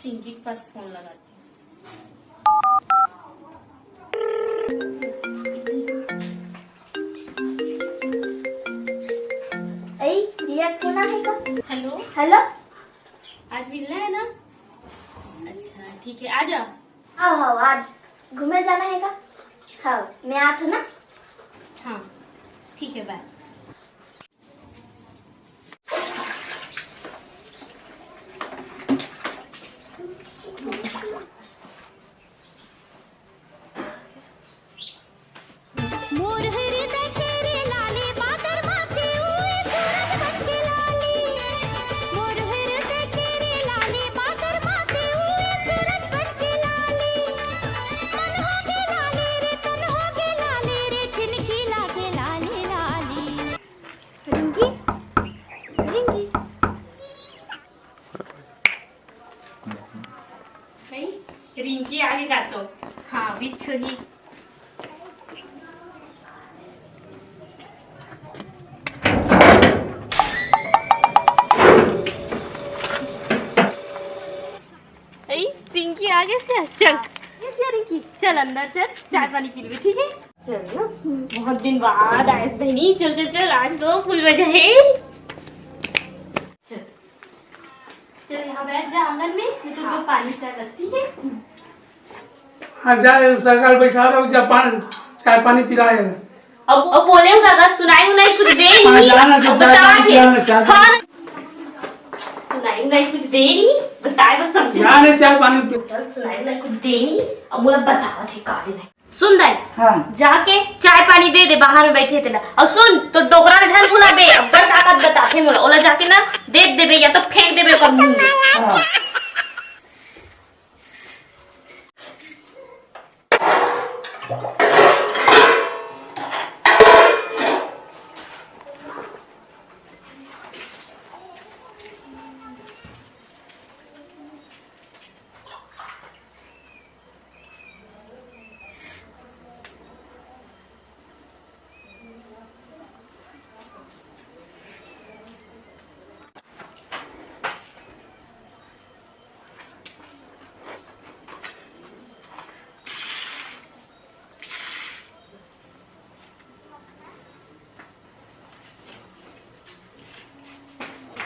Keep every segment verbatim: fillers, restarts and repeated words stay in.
पिंकी के पास फोन लगाती हूँ। ऐ, रिया के फोन आए हे का? हेलो। हेलो। आज मिलना है ना? अच्छा, ठीक है, आ जा। हाँ, हाँ, आज घूमे जाना है का? हाँ, मैं आत हूँ ना। हाँ, ठीक है, बाय। मोर हृदय के रे लाली बादर माते उए सूरज बन के लाली। मोर हृदय के रे लाली बादर माते उए सूरज बन के लाली। तन हो गे लाली रे, तन हो गे लाली रे, झिनकी लागे लाली लाली। रिंकी, रिंकी। भाई, रिंकी आगे का तो। हाँ, बिच्छू ही। ऐ, रिंकी आगे से चल। ये से रिंकी, चल अंदर चल, चाय पानी पी लेबे, ठीक है? चल ना, बहुत दिन बाद आयस बहनी, चल, चल, चल, आज तो फुल मजा है। चल, चल यहाँ बैठ जा आंगन में, मैं तुमको पानी चाय रख, ठीक है? हाँ, जा, सगल बैठा रहो, जा पान-, चाय पानी पिलाए ना। अब, अब बोले हूँ दादा, सुनाई उनाई कुछ दे हाँ, नहीं। जा ना, जो अब चाय बता पानी दे। पिला ना, चाय हाँ। सुनाई उनाई कुछ दे नहीं, बताए बस समझे। जा ना, चाय पानी पी। सुनाई उनाई कुछ दे नहीं, अब बोला बतावा थे का देना है। सुन दाई, हाँ। जाके चाय पानी दे दे, बाहर में बैठे तेला। और सुन, तो डोकरा ला झन भुलाबे, अब्बड़ ताकत बताथे मोला, ओला जाके ना दे देबे या तो फेंक देबे ओकर मुंह में। हाँ।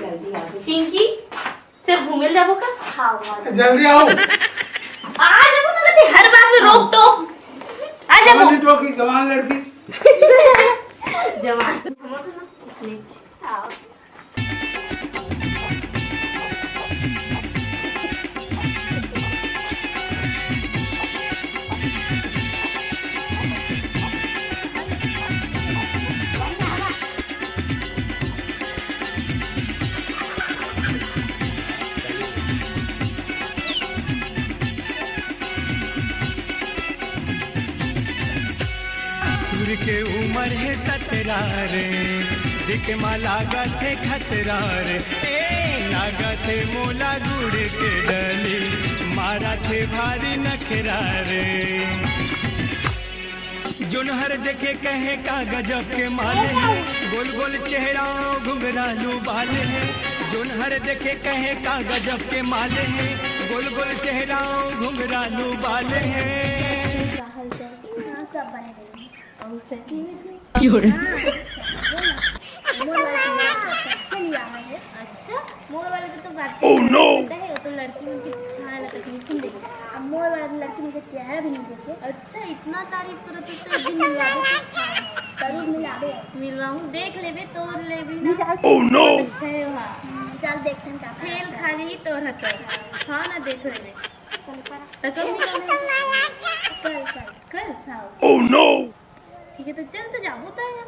जल्दी आ गई। चिंकी, चल घूमे जाबो का? हाँ, हाँ। जल्दी आओ। आ जाबो ना, ते हर बार में रोक टोक। आ जाबो। जवान टोकी, जवान लड़की। जवान। आओ। टूरी के उमर हे सतरा रे, देखे मा लागत हे खतरा रे। ए, लागत हे मोला गुड़ के डली, मारत हे भारी नखरा रे। जोन हर देखे कहे का गजब के माल हे, गोल गोल चेहरा घुंघरालू बाल हे। जोन हर देखे कहे का गजब के माल हे, गोल गोल चेहरा घुंघरालू बाल हे। अच्छा, मोर वाला तो बात करता है, वो तो लड़की मन के छाया लगत नहीं, सुन ले। अब मोर वाला लड़की मन के चेहरा भी नहीं देखे। अच्छा, इतना तारीफ करत हो तो एक दिन मिलवा दो। जरूर मिला दे। मिलवाऊँ, देख लेबे, तोर लेबे ना। अच्छा है वहाँ। हम्म, चल देखते हैं का फेल खाली तोर हतो। हाँ ना, देख लेबे। कल पर। तो कब मिलवाना है? कल, कल। कल? हाँ। ठीक है, तो चल तो जाबो त यार,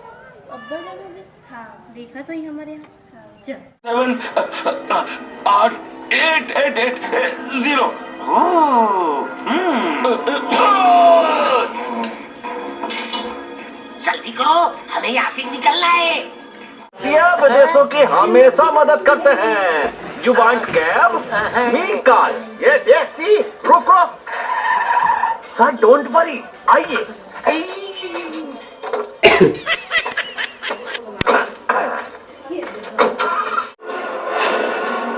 अब्बड़ जगह भी। हाँ। देखा तो ही हमारे यहाँ। हाँ। चल। सेवन, आठ, एट एट एट जीरो। जल्दी करो, हमें यहाँ से निकलना है। या विदेशों की हमेशा मदद करते हैं। You want cab? Mean call। Yes, yes, see, रुको। Sir, don't worry, आइए।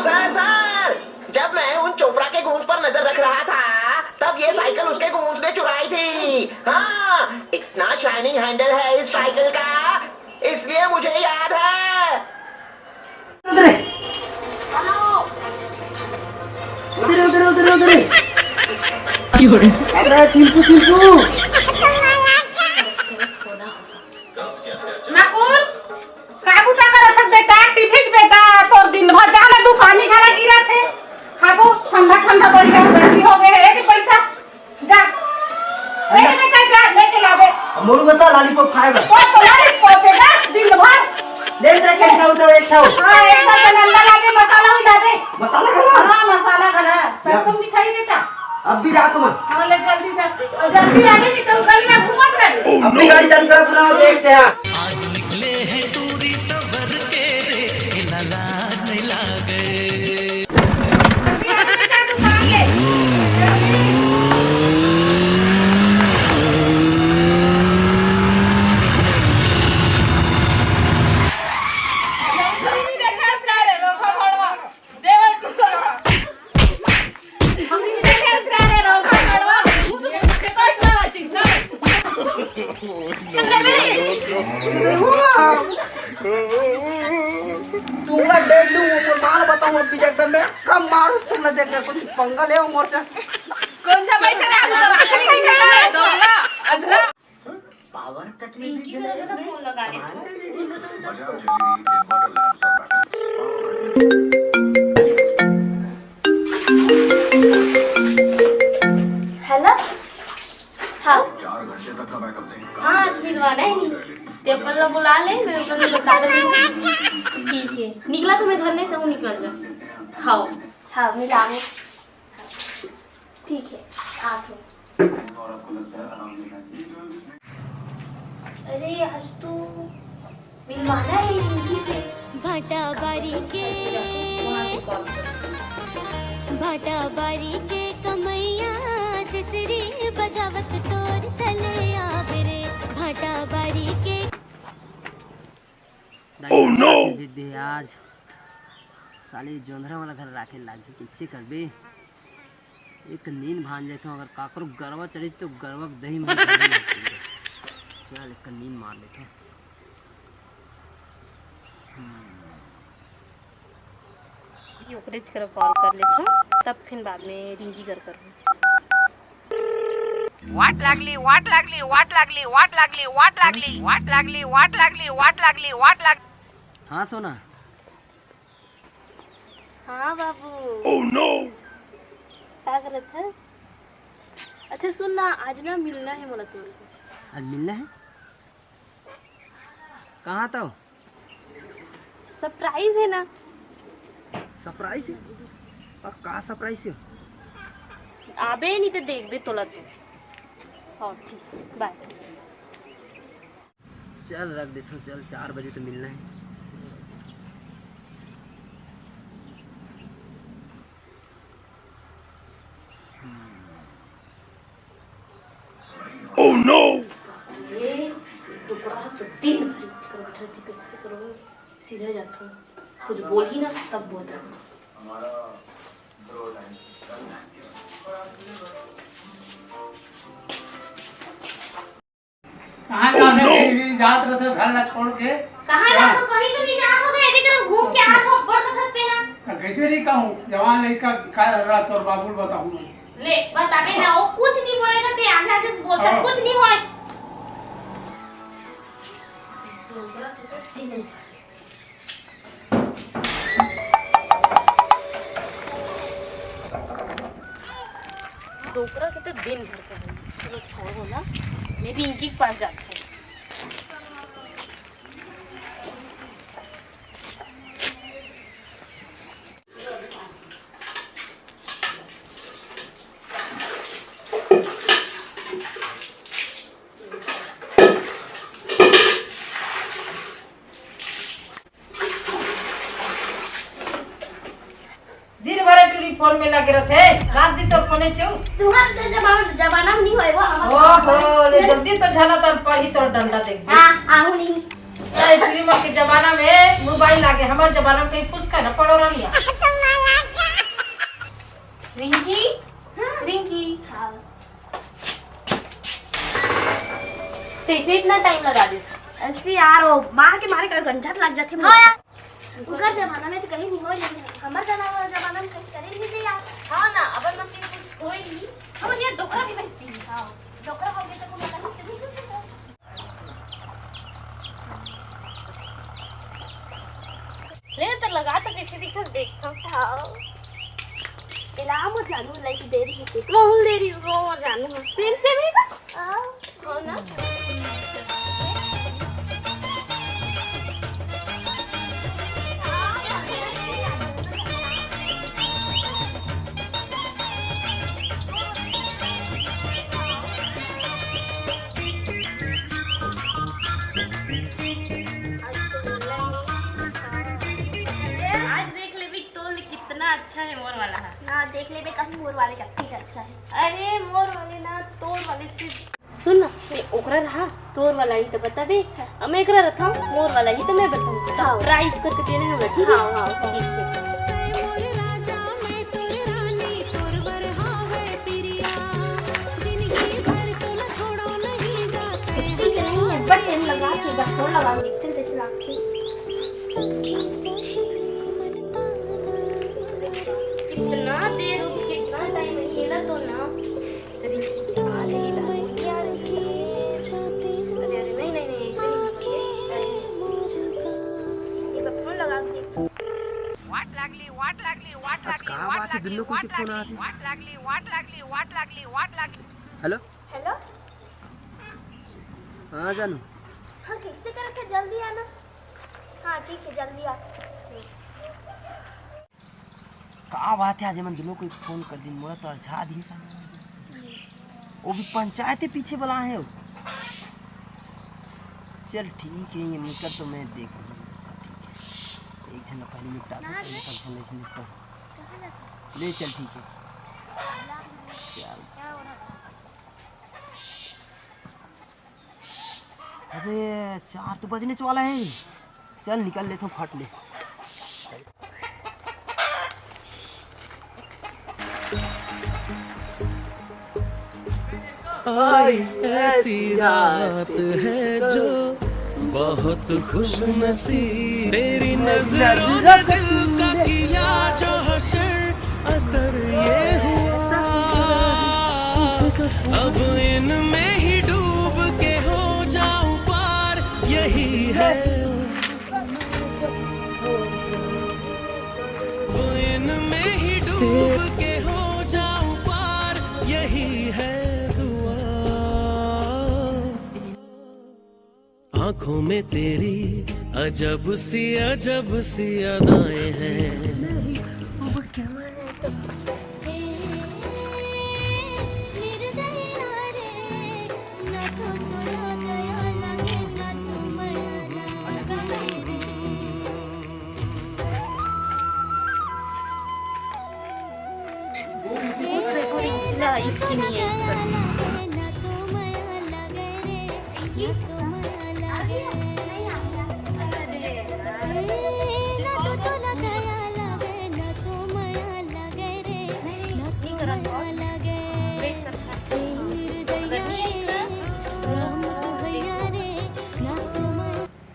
सर, सर, जब मैं उन चोपड़ा के गूंज तब ये साइकिल उसके गुमूस ने चुराई थी। हाँ, इतना शाइनिंग हैंडल है इस साइकिल का, इसलिए मुझे याद है। उधर है। हेलो। उधर है, उधर है, उधर है, उधर है। अरे, थिम्पू, थिम्पू। नकुल, का बुता करत हस बेटा? टिफिन बेटा, तोर दिन भर जाना तू पानी घला गिरत हे। खाबो, ठंडा ठंडा बढ़िया गर्मी हो गए है कि पैसा। जा। ए बेटा, जा, लेके लाबे। अब मोरू बता, लॉलीपॉप खाए बस। ओ, तो लॉलीपॉप है ना, दिन भर। ले, ले, कहीं खाऊ तो एक खाऊ। हाँ, एक बार तो अंडा लाबे, मसाला भी लाबे। मसाला घला? हाँ, मसाला घला। जा। सब तो मिठाई बेटा। अब भी जा तुम। हाँ, ले जल्दी जा। और जल्दी आबे, नहीं तो गली में घूमत रहे। अब भी गाड़ी चालू करा, सुनाओ, देखते हैं। आज निकले हैं दूरी सफर के रे, इला लाज नहीं लागे। तुमला देख लूं, वो माल बताऊं अब भी जगदम में। कब मारू तुमला देख ले, कुछ पंगा ले मोर से। कौन सा पैसा रे? हम तो राशन नहीं देता है, दोगला, अधला। रिंकी करा के ना फोन लगा ले तू। हेलो। हाँ। हाँ, आज मिलवाना है नहीं। ते अपन ला बुला ले, मैं अपन ला बता देती हूँ। ठीक है, निकला तो मैं घर नहीं, तो निकल जा। हाँ। हाँ, मिलाऊँ। ठीक है, आके। अरे, आज तो मिलवाना है रिंकी से। भाटा बारी के, भाटा बारी के कमैया, सिसरी बजावत तोर चले आवे रे। भाटा बारी के। दाई, Oh, no! भेज दे आज। साले जोंधरा वाला घर राखे लागही, कैसे करबे? एक नींद भान जाथों, अगर काकरो गरवा चढ़ी तो गरवा के दही में चल, एक नींद मार लेथों। हम्म। ये ओकरे करा कॉल कर लेथों, तब फिर बाद में रिंकी कर करूँ। वाट लागली, वाट लागली, वाट लागली, वाट लागली, वाट लागली, वाट लागली, वाट लागली, वाट लागली, वाट लाग। हाँ सोना। हाँ बाबू। Oh no! का करत है? अच्छा सुन ना, आज ना मिलना है मोला तोर से। आज मिलना है? कहाँ तो? सरप्राइज है ना। सरप्राइज है? और का सरप्राइज है? आबे नहीं तो देखबे तोला तो। हाँ ठीक, बाय। चल रख देथों, चल चार बजे तो मिलना है। Oh no! ये टुकड़ा तो दिन भर इच कर बैठा थी, कैसे करो? सीधा जाता हूँ, कुछ बोलही ना तब बोलता हूँ। कहाँ जाते थे, जात रहते हो घर ना छोड़ के? कहाँ जात हो? कहीं तो नहीं जात हो, मैं एदे करा घूम के आत हो, बड़ खसते हैं। तो कैसे नहीं कहूँ, जवान लड़का का रहा तो बाबुल बताऊँ मैं। ले, बताबे ना, वो कुछ नहीं बोलेगा, ते आगे आगे से बोलता, हाँ। कुछ नहीं होए। डोकरा के तो दिन भर का है। चलो छोड़ो ना, मैं भी इनकी के पास जाती हूँ। दिन भर टूरी फोन में लगे रहते, रात दिन तो फोने चू। तुम्हार तो जमाना, जमाना में नहीं होए वो, हमार ओहो, ले जल्दी तो झाला तर पढ़ी तोर डंडा देख। हाँ, आहू नहीं। ए, टूरी मन के जमाना में मोबाइल लागे, हमार जमाना में कहीं पुचका ना पड़ो रहनिया। रिंकी, हाँ। रिंकी। हाँ। लगा दे। ऐसे यार, वो मार के मारे का गंजा लग जाथे। हाँ यार, उनकर जमाना में तो कहीं नहीं होय, लेकिन हमर जमाना, जमाना में कहीं करे नहीं थे यार। हाँ ना, अपन मन के कुछ होय नहीं। हमर यहाँ डोकरा भी बहती है। हाँ, डोकरा हो गया तो कोई लगा नहीं। ले तो लगा तो कैसे दिखत देखता। हाँ। इलाम जानू लाइक देरी होती। बहुत देरी हो जानू। सेम सेम है का? हाँ। हो ना? आज देख लेबे तोर ले कितना अच्छा है मोर वाला हा। हाँ, देख लेबे कहीं मोर वाले का ठीक अच्छा है। अरे मोर वाले ना, तोर वाले से। सुन ना, ये ओकरा रहा, तोर वाला ही तो बताबे। अब मैं एकरा रखा हूँ, मोर वाला ही तो मैं बताऊँ। हाँ। सरप्राइज करके देने हम रखी। हाँ, हाँ, हाँ। ठीक है। ठीक है, नहीं है, बट टाइम लगा के बस फोन लगा के देखते हैं कैसे लगते हैं। कितना देर हो गई, कितना टाइम है, ये ना तो ना। अरे, आ जाइए, आ जाइए। अरे, अरे, नहीं, नहीं, नहीं, ऐसे नहीं होगा। अरे, ये बस फोन लगा के। वाट लागली, वाट लागली, वाट आज लागली, का वाट बात है, लागली, दुनों को वाट कितना लागली, आती? वाट लागली, वाट लागली, वाट लागली, वाट लागली। हेलो। हेलो। हाँ जानू। हाँ, कैसे करके जल्दी आना। हाँ, ठीक है, जल्दी आ। का बात है, आज मन दुनों को फोन कर दिन, मोला तो अच्छा दिन सा। वो भी पंचायत के पीछे वाला है वो। चल ठीक है, ये मिलकर तो मैं देख लूँ। चल ठीक है, एक झन पहले निपटा दो, पहले टेंशन लेके निपटा। ले चल ठीक है। चल। अबे चार तो बजने वाला है, चल निकल लेता हूँ फट ले। आई ऐसी रात है जो बहुत खुश नसीब, तेरी नजरों ने दिल का किया जो हशर, असर ये हुआ। अब इनमें ही डूब के हो जाऊं पार, यही है। अब इनमें ही डूब के हो जाऊं पार, यही है दुआ। आंखों में तेरी अजब सी, अजब सी अदाएं हैं।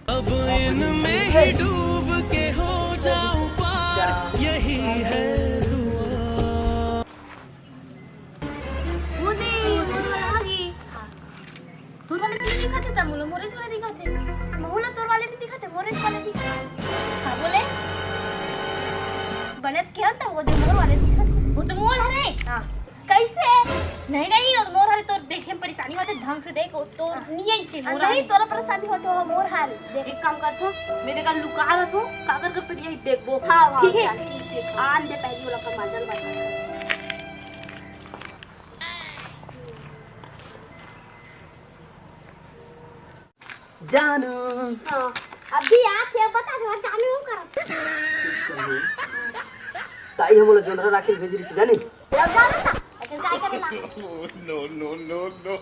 अब इनमें ही डूब के हो जाऊं पार, यही है दुआ। वो दे, वो वाला आ गई। तोर वाले तो नहीं दिखाते था, मोला मोरेज वाले दिखाते। मोला तोर वाले नहीं दिखाते, मोरेज वाले दिखाते। हाँ, बोले? बने तो क्या था, वो जो मोर वाले दिखाते। वो तो मोर हरे। हाँ। कैसे? नहीं, नहीं, वो मोर हरे तो देखे में परेशानी होते, ढंग से देख, वो तो हाँ। नहीं आई से, हाँ, मोर नहीं, हरे। तोरा परेशानी होते, वो मोर हरे। देख। एक काम करथो, मैं तेकर लुका रथो, काकर कर पहले देखबो। हाँ, हाँ, ठीक है? चल, ठीक है। आन दे पहले वाला का मजा बता। जानू। हाँ, अभी आके बता दो, जानू हूँ कर। ताई हमला जोंधरा राखे भेज रही जानी। जब जाना था, लेकिन काय करे ना। No, no, no, no।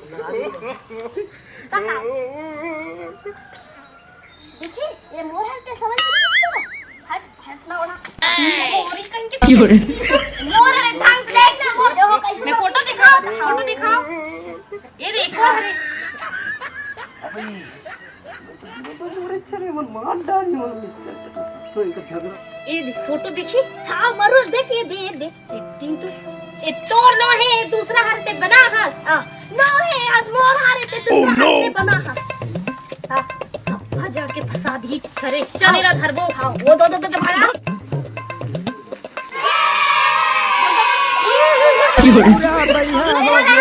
देखी, ये मोर हर के समझ नहीं इसको। हट, हट ना ओढ़ा। मोर कहीं के क्यों रे? मोर है, ढंग से देख ना, मोर। देखो कैसे मैं फोटो दिखाओ, फोटो दिखाओ। ये देखो, अरे। अबे मन मार डारी मन तो इनका झगड़ा। ए देख, फोटो देखी? हाँ, मरुल देख, ये दे, ये दे। चिट्टी तू। ए तोर नो हे, दूसरा हर ते बना हस। हाँ। नो हे, आज मोर हर ते दूसरा हर ते बना हस। हाँ, सब भजा के फंसा दी छरे। चल, एला धरबो। हाँ, वो दो, दो, दो, दो, भाई, धर। पूरा बढ़िया हो गया।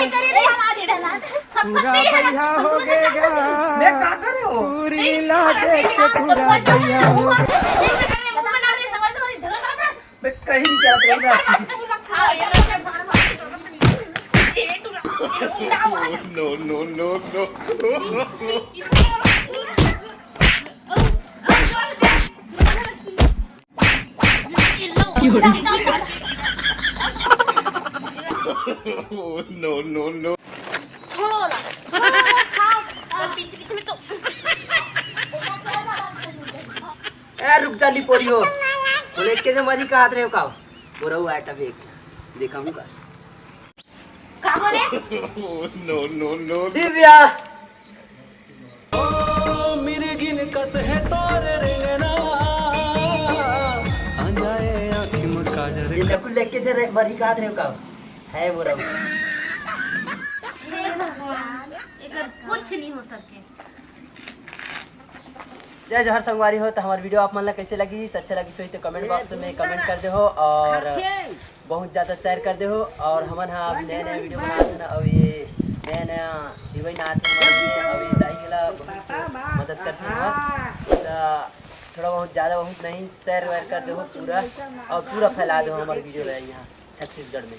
पूरा बढ़िया हो गया। मैं का करे हो? पूरी लागे के पूरा बढ़िया हो गया। मैं कहीं नहीं जात रही ना। No, no, no, no। No, no, no। छोड़ो ना। खाओ। और बीच बीच में तो ए, रुक जा, ली पोरी हो। बोले, के जे मरी कहत रहे हो का? बोरा हुआ आटा भी एक देखा हूँ का? का बोले? No, no, no। दिव्या। ओ मिर्गिन कस है तोर रेंगना, आ जाए आँखी में काजर। ये कुल लेके जे रे-, मरी कहत रहे हो का? है बोरा हुआ। हे भगवान, एकर कुछ नहीं हो सके। जय जोहार संगवारी हो, तो हमार वीडियो आप मन ला कैसे लगी? अच्छा लगी सोई तो कमेंट बॉक्स में कमेंट कर दे हो और बहुत ज़्यादा शेयर कर दे हो। और हमन हा अब नया नया वीडियो बनात हन, और ये नया नया हीरोइन आत है हमारे लिए, और ये दाई ला बहुत मदद करते हो। तो थोड़ा बहुत, ज़्यादा बहुत नहीं, शेयर वेयर कर दे हो पूरा, और पूरा फैला दे हो हमारे वीडियो ला यहाँ छत्तीसगढ़ में।